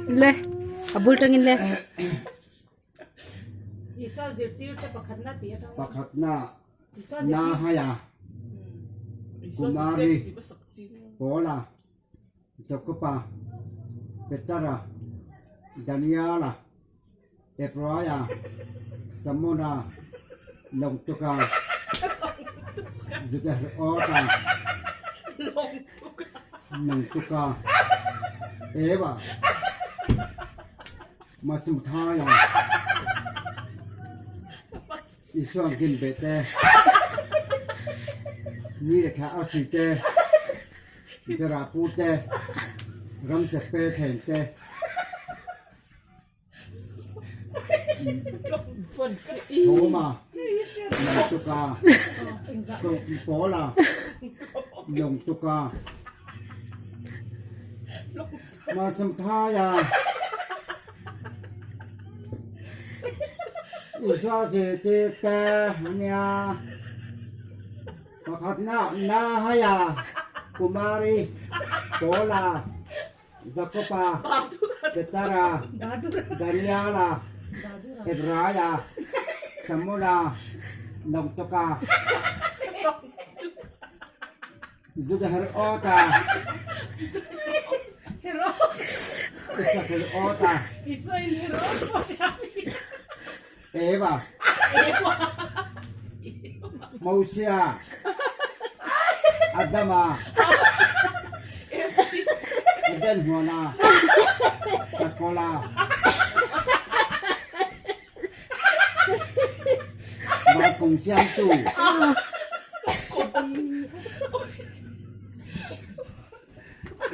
Le, a bul tangin le. Isua zirtirte pakhatna tih atang. Pakhatna Nahaya, Kumari, Paula, Jakoba, Petera, Daniela, Epraia, Samona, Lawngtuka, Judahrota, Nangtuka, Eva, Masumthaya, Isuan Ginbeh te, Ni le thla arsi te, Berapu te, Ramchepe thleng te, Thoma, Lawngtuka, Pawla, Lawngtuka, Masumthaya, Isua zirtir te a nia. Pakhatna Nahaya, Kumari, Pawla, Jakoba, Petera, Daniela, Hebraia, Samula, Lawngtuka, Judaherota, Isakerota, Eva, Mosia, Adama, Eden huana, Sakola, Malkung Siamtu.